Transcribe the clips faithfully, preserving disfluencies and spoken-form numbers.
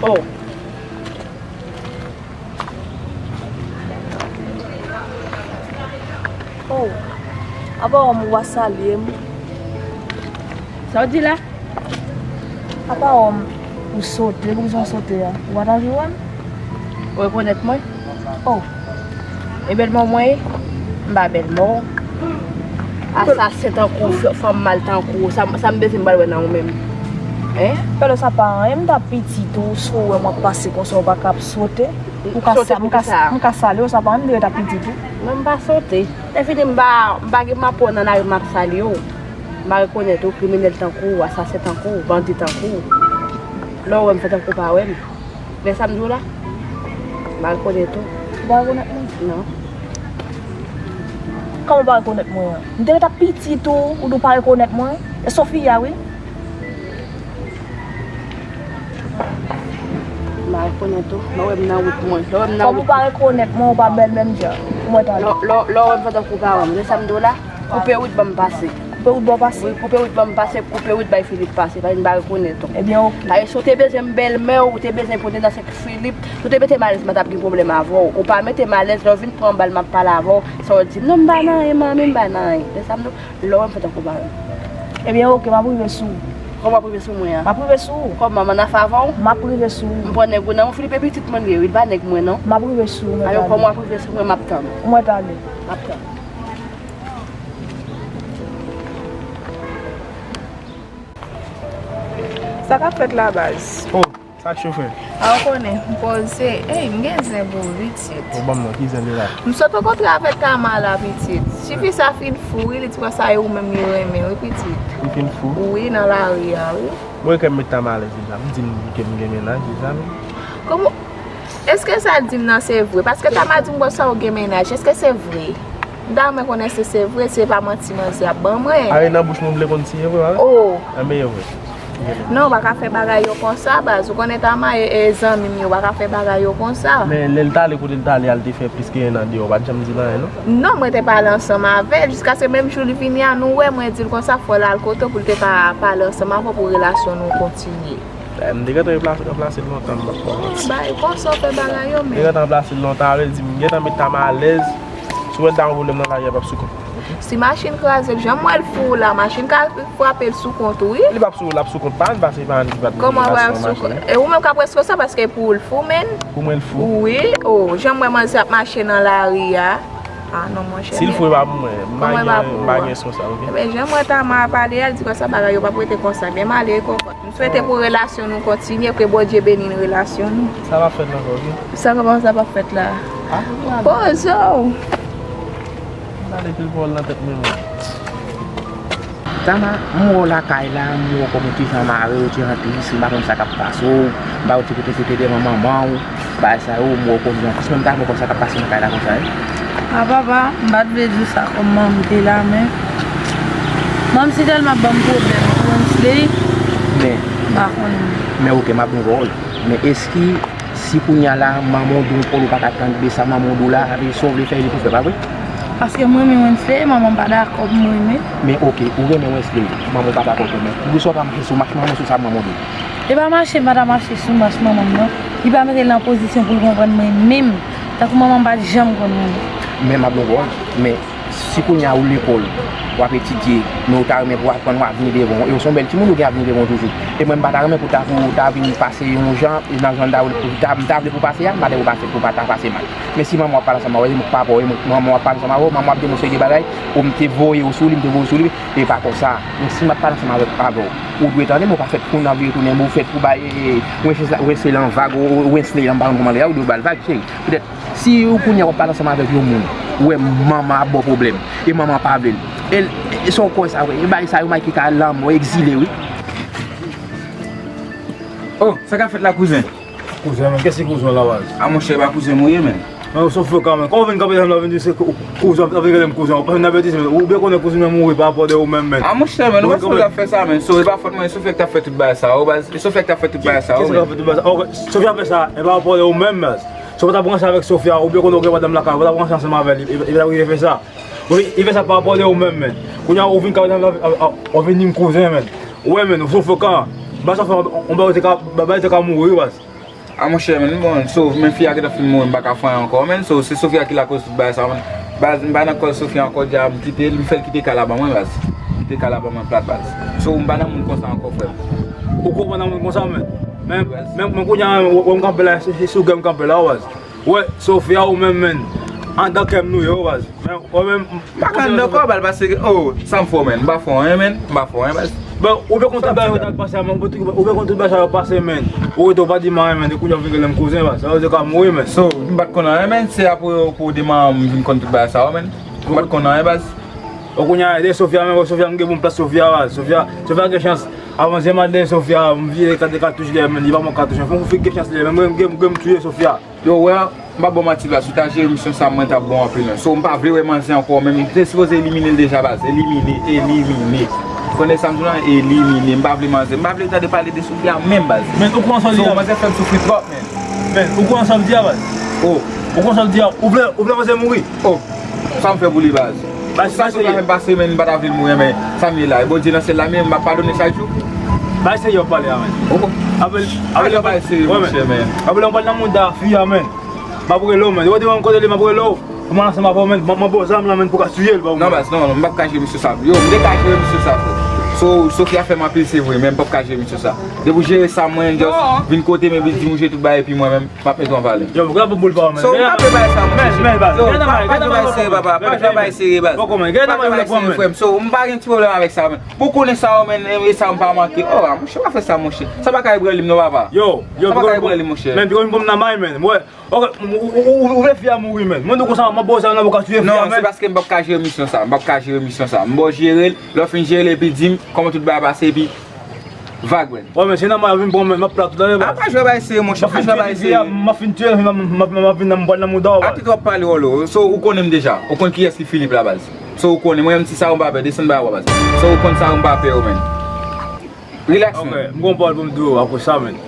Oh. Oh. Apa w pa salye m? Sa w di la? Apa w pa sote, poukisa w sote a? Ou pa ta jwenn? Ou rekonèt mwen? Oh. E bèlmè w mwen ye? M pa bèlmè w. Asasen tankou w, f-, fanm mal tankou w. Sa, sa m bezwen m pral wè nan ou menm? Hein? Pèlo sa pa anyen, m ta piti tou, si w wè m ap pase konsa, ou pa ka ap sote. Ou ka sa, m ka, m ka salye w, sa pa anyen, m ta piti tou. Mwen m pa sote. Lè fini m pa, m pa gen m ap wè w nan lari m ap salye w. M pa rekonèt ou, kriminèl tankou w, asasen tankou w, bandi tankou w. Lè w wè m fè tankou w pa wè m. Men sa m di w la, m pa rekonèt ou. Ou pa rekonèt mwen? Non. Kòman w pa rekonèt mwen an? M te ret ap piti tou, ou di w pa rekonèt mwen? E Sofia wi. M pa rekonèt ou. Lè w wè m nan wout mwen. Lè w wè m nan wout. Kòm ou pa rekonèt mwen, ou pa bèl menm jan. Ou mwen tande. Lè, lè, lè w wè m fè tankou w pa wè m. Men sa m di w la. Koupe wout ban m pase. Koupe wout ban w pase? Wi, koupe wout ban m pase, koupe wout bay Filip pase, paske m pa rekonèt ou. Ebyen, oke. Paske si w te bezwen m bèlmè w, ou te bezwen pran nan sèk Filip, si w te mete m alèz, m pa t ap gen pwoblèm avè w. Ou pa mete m alèz, lè w vin pran bal, m ap pale avè w, sa w di m, non, m pa nan anyen, manmi, m pa nan anyen. Men sa m di w, lè w wè m fè tankou w pa wè m. Ebyen, oke, m ap rive sou ou. Kòman w ap rive sou mwen an? M ap rive sou ou. Kòman, m annafè avè w? M ap rive sou ou. M pran nèg ou nan, Filip e pitit mwen li ye, wi, li pa nèg mwen, non. M ap rive sou ou, mwen tande. Alò, kòman w ap rive sou mwen, m ap tann ou. Mwen tande. M ap tann ou. Sa k ap fèt la, baz? Oh, sa k chofè? A, ou konnen, m poze. Ey, m gen zen pou ou, pitit. Bon, ban m non, ki zen li la? M sot rankontre avèk Tama la, pitit. Tifi sa fin fou, wi, li di konsa e ou menm li renmen, wi, pitit. Li fin fou? Wi, nan lari a, wi. Mwen, kè m met Tama alèz deja. M di l ke m gen mennaj deja, men. Kòman? Èske sa l di m nan se vre? Paske Tama di m konsa ou gen mennaj. Èske se vre? M ta renmen konnen si se vre, si se pa manti manzè ap ban mwen. Ale nan bouch mwen, m vle konn si e vre, pa vre? Oh. Enben, e vre. Non, ou pa ka fè bagay yo konsa, baz. Ou konnen Tama e, e zanmi m yo, ou pa ka fè bagay yo konsa. Men lè l t ale kote l t ale a, l te fè plis ke en an deyò, ou pa t janm di l anyen, non? Non, mwen te pale ansanm avè l, jiskaske menm jou li vini a, nou wè, mwen di l konsa, fò l al kote w pou l te ka pale ansanm avè w pou relasyon nou kontinye. Eh, m te gentan ranplase, ranplase l lontan, m p ap ba w manti. Bay, konsa w fè bagay yo menm. M te gentan ranplase l lontan, avè l di m gentan met Tama alèz. Si w wè l ta yon pwoblèm nan lari a, p ap sou kont mwen, oke? Si machin kraze, jan m wè l fou la, machin ka frape l sou kont ou, wi. Li p ap sou, l ap sou kont pa n, paske pa n ki pa t gen relasyon machin. Kòman w ap sou kont? E ou menm k ap rès konsa, paske pou ou l fou, menn. Pou mwen l fou? Wi, o, jan m wè manzè ap mache nan lari a. Ah non, monchè. Si l fou, e pa pou mwen. M pa gen, m pa gen responsab, oke? Ebyen, jan m wè Tama ap pale a, l di konsa bagay yo p ap rete konsa. Ebyen, m ale, konprann. M swete pou relasyon nou kontinye, ke Bondye beni relasyon nou. Sa p ap fèt la ankò, oke? Sa, kòman sa p ap fèt la? Ah, poze w. M pale pil pawòl nan tèt mwen, mwen. Tama, m wè w lakay la, m wè w kòman w te jan mare, w te jan tris, m pa konn sa k ap pase w, m pa wè w te kote kote devan manman w, bagay sa yo, m wè w kòm jan tris, men m ta renmen konn sa k ap pase nan kay la konsa, wi. A papa, m pa t vle di w sa kòm manman m te la, men manman m si tèlman ap ban m pwoblèm, Wensley, men, m pa konn. Men oke, m ap gen wòl. Men èske si kounye a la, manman w di w kòl ou pa ka tande sa manman w di w la, sa vle di sa w vle fè, li pou fè, pa vre? Paske m renmen Wensley, manman m pa dakò pou m renmen. Men oke, ou renmen Wensley, manman w pa dakò pou w renmen. Poukisa w pa mache sou mach manman w, sou sa manman w di w? E pa mache, m pa ta mache sou mach manman m, non. Li pa mete l nan pozisyon pou l konprann mwen menm, tankou manman m pa t janm konn mwen. Men m ap gen wòl, men Si kounye a ou lekòl, w ap etidye, men ou ta renmen pou w aprann, w ap vini devan, e w se yon bèl timoun, ou gen ap vini devan toujou. E mwen, m pa ta renmen pou ta, pou w ta vin pase yon jan, e nan jan m ta, ta, m ta vle pou w pase a, m pa ta vle pou w pase, pou w pa ta pase mal. Men si manman w ap pale ansanm avè w, e mwen k papa w, e mwen, manman w ap pale ansanm avè w, manman w ap di w yon seri de bagay, ou m te voye w sou li, m te voye w sou li, e pa konsa. Men si m ap pale ansanm avèk, avè w, ou dwe tande m, ou pa fèt pou nan vire tounen, men ou fèt pou bay, e, e, Wensley lan vag, ou, ou, Wensley lan, m pa konn kòman l ye a, ou dwe ba l vag, cheri. Petèt, Si ou kounye a w ap pale ansanm avèk yon moun, ou wè manman ap ba w pwoblèm, e manman pa vle l. E, e sa w kwè sa vre? E bagay sa yo, Mike ka lanmò, egzile, wi. Oh, sa k ap fèt la, kouzen? Kouzen, men kiyès ki kouzen w la, baz? A, monchè, e pa kouzen m ou ye, men. Men, w sofle kanmenm. Kòman w vin kanpe la, vin di se kou-, kouzen, w ap vin rele m kouzen? Ou pa vin nan betiz, men. Ou byen konnen kouzen m mouri pa rapò de ou menm, men. A, monchè, men, ou pa sipoze ap fè sa, men. So, e pa fòt mwen, e Sofia k t ap fè tout bagay sa, o, baz. E Sofia k t ap fè tout bagay sa, o, men. Sofia fè sa, e pa rapò de ou menm, baz. Sofia fè sa, e pa rapò de ou menm, baz. Si w pa ta branche avèk Sofia, ou byen konnen w gen madanm lakay, ou pa ta branche ansanm avè l, li, li pa t ap rive fè sa. Ou vin, li fè sa pa rapò de ou menm, men. Kounye a, ou vin ka, ou vin di m kouzen, men. Ou wè, men, ou sofle kanmenm. Baz sa fè, on bagay te ka, bagay te ka mouri, baz. A monchè, men bon, so, men fi a gentan fin mouri, m pa ka fè anyen ankò, men so, se Sofia ki lakoz tout bagay sa, men. Baz, m pa nan kòz Sofia ankò, dja m kite l, m fè l kite kay la ban mwen, baz. Kite kay la ban mwen plat, baz. So, m pa nan moun konsa ankò, frè m. Ou konprann nan moun konsa, men. Men, men, men kounye a, men, wè m kanpe la, se, se sou gè m kanpe la, baz. Wè, Sofia ou menm, men. Andan kè m nou ye, baz. Men, ou menm, m pa ka anndan kò bal pase, oh, sa m fè w, men? M pa fè w anyen, men. M pa fè w anyen, baz. Bon, ou byen konn tout bagay yo t ap pase a, men, ou byen konn tout bagay sa yo pase, men. Ou rete, ou pa di m anyen, men. Depi kounye a ou vin rele m kouzen, baz. Sa vle di ou ka mouri, men. So, m pa t konn anyen, men. Se apre ou pou demann m vin konn tout bagay sa yo, men. M pa t konn anyen, baz. Bon, kounye a, de Sofia, men, Sofia, m gen bon plas Sofia, baz. Sofia, Sofia gen chans. Avan zen m al dèyè Sofia, m vire kat de katouch dèyè, men. Li pa mank katouch, men. Fò m fi gen chans li, men. Mwen, m gen, m gen m touye Sofia. Yo, wè, m pa ba w manti la, si w ta jere misyon sa, mwen t ap bon anpil, men. So, m pa vle wè manzè ankò, men m te sipoze elimine l deja, baz. Elimine, elimine. Konnen sa m di w lan, elimine. M pa vle manzè. M pa vle tande pale de Sofia menm, baz. Men ou konn sa w di a? So, manzè fè m soufri twòp, men. Men ou konn sa w di a, baz? Oh. Ou konn sa w di a? Ou vle, ou vle manzè mouri? Oh. Sa m fè pou li, baz? Sa Sofia fè m pase, men m pa ta vle l mouri, men sa m ye la. E Bondye nan syèl la, men m ap padone chak jou. Bay serye w ap pale a, men. Apre, apre, apre, bay serye, monchè, men. Apre, lè m pral nan mouda fi a, men. M ap rele w, men. Ou te wè m kote li, m ap rele w. Mwen ansanm avè w, men. M ap ba w zam lan, men, pou w ka tiye l, ba w. Non, baz, non, non, m p ap ka jere misye sa. Yo, m te ka jere misye sa, frè. So, Sofia fè m anpil, se vre, men m p ap ka jere misye sa. Depi w jere sa, mwen, just vin kote m epi di m ou jere tout bagay, epi mwen menm, m ap mete w an valè. Yo, grab boul pa w, men. So, m pa vle bay sa, monchè. Men, men, baz. Yo, pa, pa jwe bay serye, papa. Pa jwe bay serye, baz. Pa jwe bay serye, frè m. So, m pa gen ti pwoblèm avèk sa, men. Pou konnen sa, men, e sa m pa manke. Oh, ah, monchè, pa fè sa, monchè. Sa pa ka ebranle m, non, papa. Yo, yo, sa pa ka ebranle m, monchè. Men, piga m nan may, men. Mwen, ok, ou, ou, ou, ou vle fi a mouri, men. Mwen, di w konsa, m ap ba w zam nan pou w ka tiye fi a, men. Non, se paske m p ap ka jere misyon sa. M p ap ka jere misyon sa. M ba w jere l, lè w fin jere l, epi di m kòman tout bagay pase, epi vag, men. Wè, men, se nan may, vin pran, men, m ap plat tout ane, baz. A, pa jwe bay serye, monchè, pa jwe bay serye. M ap fin tiye l, m ap, m ap, m ap vin nan, m pral nan mouda w, baz. Api twòp pale, Wolo. So, ou konnen m deja. Ou konn kiyès ki Filip la, baz. So, ou konnen, mwen menm, ti Saron pa pè, desann bay wa, baz. So, ou konn Saron pa pè, yo, men. Relax, men. Ok, m gon pawòl pou m di w apre sa, men.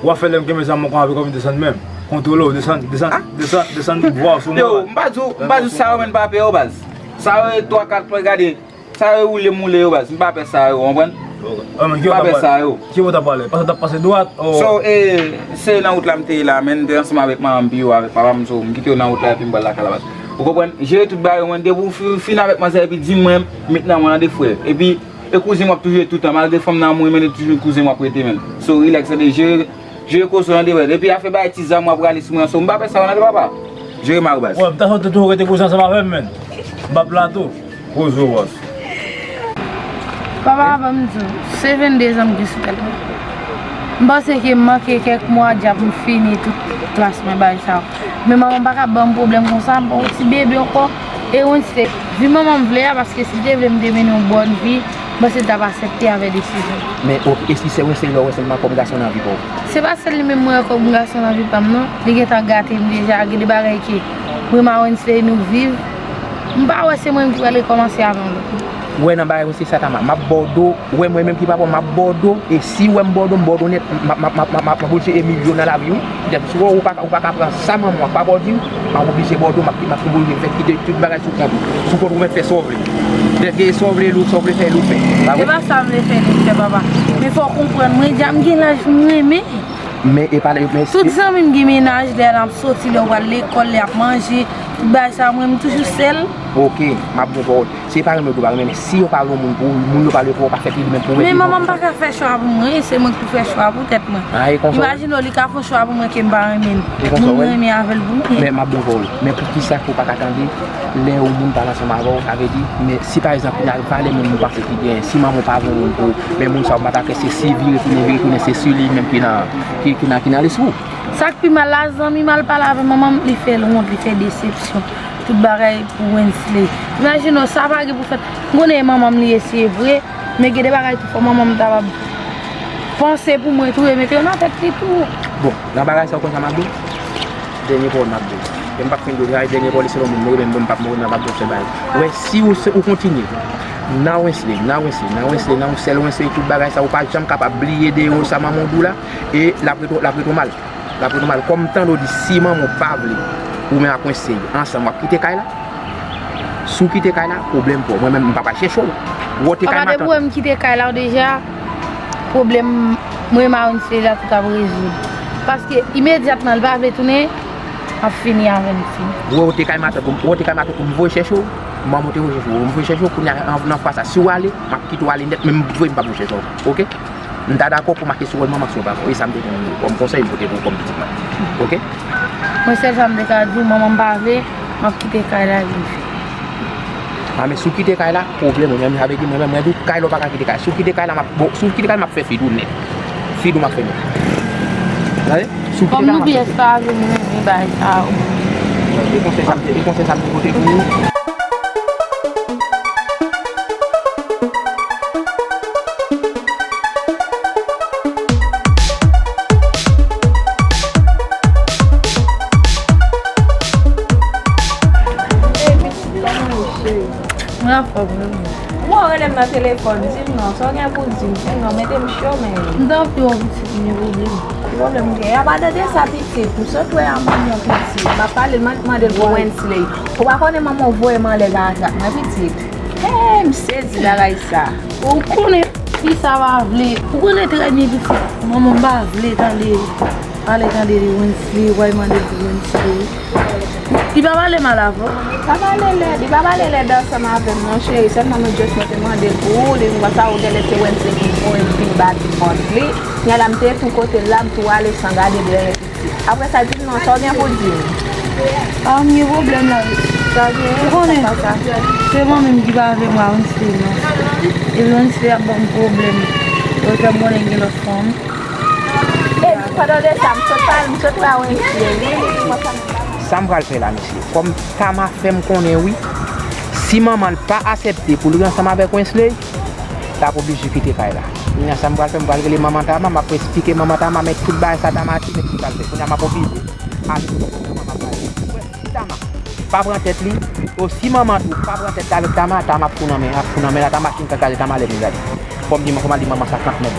W ap fè lè m kenbe zam mwen kon avè kòm desann menm. Kontwole w, desann, desann, desann, desann vwa w sou mwen. Yo, m pa di w, m pa di w Saron, men pa pè, yo, baz. Saron, twa, kat pwen, gade. Sa yo woule m woule yo, baz. M pa pè sa yo, konprann? M pa pè sa yo. Ki bò w t ap pale? Pase w t ap pase dwat? Oh. So, e, se nan wout la m te ye la, men m te ansanm avèk manman m, pi yo avèk papa m, so, m kite yo nan wout la, epi m pral lakay la, baz. Ou konprann? Jere tout bagay yo, mwen, depi w fi-, fin avèk manzè, epi di m, mwen, m met nan mwen, tande, frè. Epi, e kouzen w ap toujou ye toutan, malgre fanm nan mouri, men li toujou kouzen w ap rete, men. So, relax, tande, jere Jere koze w tande, baz. Epi afè bay ti zam w ap rale sou mwen an, so m pa pè sa yo non, papa. Jere may ou, baz. Wè, m ta swete toujou rete koze ansanm avè m, men. M pa plato. Koze w, baz. Papa, ban m di w, se vennde zan m gen sou tèt mwen. M panse ke m manke kèk mwa, djab, m fini tout klas mwen, bagay sa yo. Men manman m pa ka ban m pwoblèm konsa, m pa yon ti bebe ankò. E Wednesday, vi manman m vle a, paske si l te vle m te mennen yon bòn vi, m panse l t ap aksepte avè desizyon. Men, ok, e si sè Wednesday lè w wè sèlman kòm gason nan vi pa w? Se pa sèl li menm mwen wè kòm gason nan vi pa m, non. Li gentan gate m deja, gen de bagay ke mwen m a Wednesday nou viv. M pa wè se mwen menm ki pral rekòmanse avè yon lòt moun. Ou wè nan bagay Wednesday sa ta ma-, m ap ba w do, ou wè mwen menm ki papa w, m ap ba w do, e si w wè m ba w do, m ba w do nèt, m ap, m ap, m ap, m ap, m ap oblije e milyon nan lavi w. Dèt, si w wè ou pa ka, ou pa ka pran sa manman w ak papa w di w, m ap oblije ba w do, m ap, m ap oblije fè kite tout bagay sou kont ou. Sou kont ou mèt fè sa w vle. Dèt, gen sa w vle, sa w vle fè, ou fè. Pa vre? Se pa sa m vle fè, li fè, papa. Men fò w konprann, mwen deja m gen laj pou m renmen. Men e pa lè, men tout zanmi m gen mennaj, lè y ap soti, lè yo pral lekòl, lè y ap manje, tout bagay sa, mwen m toujou sèl. Ok, m ap bon pawòl. Se pa renmen ou pa renmen, men si yo pa gen yon moun pou ou, moun yo pa vle pou ou, pa fè ki li menm pou ou. Men manman m pa ka fè chwa pou mwen, se mwen ki pou fè chwa pou tèt mwen. A, e konsa. Imajine w, li ka fè yon chwa pou mwen ke m pa renmen l. E konsa, moun renmen avè l pou mwen. Men m ap bon pawòl. Men poukisa ke w pa ka tande lè yon moun pale ansanm avè w, sa vle di, men si pa egzanp, nan valè menm ou panse ki genyen, si manman w pa gen yon moun pou ou, men moun sa w pa ta kè se si vire tounen, vire tounen, se si li menm ki nan, ki, ki nan, ki nan lespri w. Sa k pi mal la, zanmi m al pale avè manman m, li fè l wont, li fè desepsyon. Tout bagay pou Wensley. Imajine w, sa pa gen pou fèt. M konnen e manman m li ye, se vre, men gen de bagay tou fò manman m ta va panse pou mwen tou, e mete yo nan tèt li tou. Bon, nan bagay sa, ou konn sa m ap di w? Dènye pawòl m ap di w. E m p ap fin di w, dènye pawòl, se yon moun m renmen, m p ap, m p ap di w se bagay. Wè, si ou, ou kontinye nan Wensley, nan Wensley, nan Wensley, nan yon sèl Wensley, tout bagay sa, ou pa janm kapab bliye de yo, sa manman w di w la, e l ap ret, l ap ret ou mal. L ap ret ou mal. Kòm m tande w di, si manman w pa vle ou menm ak Wensley ansanm, w ap kite kay la? Si w kite kay la, pwoblèm pou ou. Mwen menm, m pa pral chèche w. Ou te kay m atann. Papa, depi w wè m kite kay la, w deja, pwoblèm mwen ak Wensley la, tout ap rezoud. Paske imedyatman li pa vle tounen, m ap fini avè l fini. Ou wè ou te kay matant pou m, ou wè ou te kay matant pou m voye chèche w, manman w te voye chèche w, m voye chèche w, kounye a nan fwa sa, si w ale, m ap kite w ale nèt, men m voye m p ap voye chèche w, oke? M ta dakò pou m achte sou wòl manman si w pa vle, e sa m te gen kòm konsèy m pote pou w kòm pitit mwen, oke? Mwen sèl sa m te ka di w, manman m pa vle, m ap kite kay la vin fè. A men si w kite kay la, pwoblèm ou menm, sa vle di mwen menm, mwen di w kay la w pa ka kite kay. Si w kite kay la, m ap, bon, si w kite kay la, m ap fè fid ou nèt. Fid ou m ap fè nèt. Tande? Si w kite kay la, m ap fè fid. Kòm nou pyès pa vle, mwen renmen bagay sa yo. E konsèy sa m te, e konsèy sa m te pote pou ou. Mwen anfòm wi mwen. Ou rele m nan telefòn, di m non, sa w gen pou di m? Di m non, mete m cho men. M t anvi wè w pitit, m gen pwoblèm. Ki pwoblèm w gen? A pa tande sa pitit, m sot wè a manman w pitit. M ap pale l, m ap mande l pou Wensley. Ou pa konnen manman w voye m anlè garaje ak mwen pitit. Hey, m sezi bagay sa. Ou konnen fi sa pa vle. Ou konnen trè byen pitit. Manman m pa vle tande, pale tande de Wensley, w al mande l pou Wensley. Li pa pale mal avè w? Li pa pale lèd, li pa pale lèd ansanm avè m non cheri, sèlman mwen just mwen te mande l pou ou, li konsa ou genlè se Wensley ki voye l vin bati pòt li. Kounye a la m te tou kote l la, m tou ale san gade dèyè. Apre sa, di m non, sa w gen pou di m? A, m gen pwoblèm la, wi. Sa w gen? Ou konnen, se manmi m ki pa vle m wè Wensley non. Epi Wensley ap ban m pwoblèm. Yo fè m konnen gen lòt fanm. E, pandan de sa, m sot pale, m sot wè Wensley, wi, li di mwen sa m pa. Sa m pral fè la, mesye? Kòm Tama fè m konnen, wi, si manman l pa aksepte pou l ret ansanm avèk Wensley, l ap oblije kite kay la. Kounye a sa m pral fè, m pral rele manman Tama, m ap esplike manman Tama, men tout bagay sa Tama di, men ki pral fè. Kounye a m ap oblije ale kote manman m ap pale. Wè, si Tama pa pran tèt li, o si manman tou pa pran tèt li avèk Tama, Tama ap fou nan men, ap fou nan men la, Tama fin kraze, Tama lève gade. Fò m di, fò m al di manman sa kanmenm.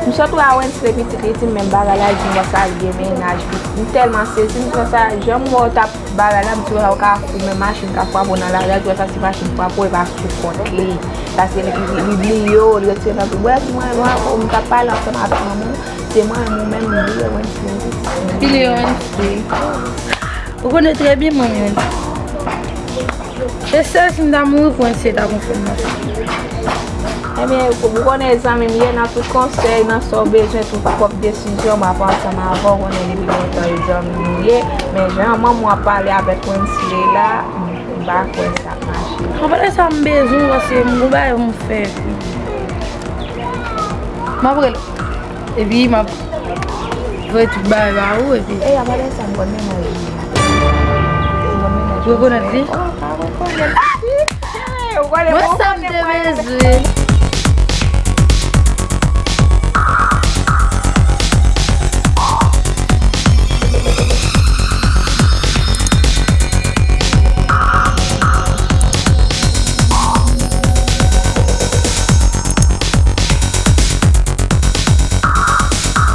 M sot wè a Wensley pitit li di m menm bagay la, li di m wè sa l gen mennaj pitit. M tèlman sezi, m di wè sa, jan m wè w t ap bagay la, m di wè sa w ka fou, men machin ka frape w nan lari a, di wè sa si machin frape w, e pa sou kont li. Paske li, li, li bliye w, li retire nan tou. Brèf, mwen, mwen, m t ap pale ansanm avèk manman, se mwen, mwen menm, m bliye Wensley pitit. Bliye Wensley. Ou konnen trè byen mwen menm. E sèl si m ta mouri pou Wensley ta konfèm nan sa. Ebyen, ou konnen zanmi m ye, nan tout konsèy, nan sa w bezwen, tout pwòp desizyon, m ap ansanm avè w, konnen depi lontan e zanmi nou ye. Men jan manman w ap pale avèk Wensley la, m pa kwè sa ap mache. Anpale sa m bezwen, paske m gon bagay pou m fè. M ap rele w. Epi m ap voye tout bagay ba ou, epi. E, apre sa, m konn mennaj li. M konn mennaj li. Ou rekonèt li? Ou konnen, mwen sa m te bezwen.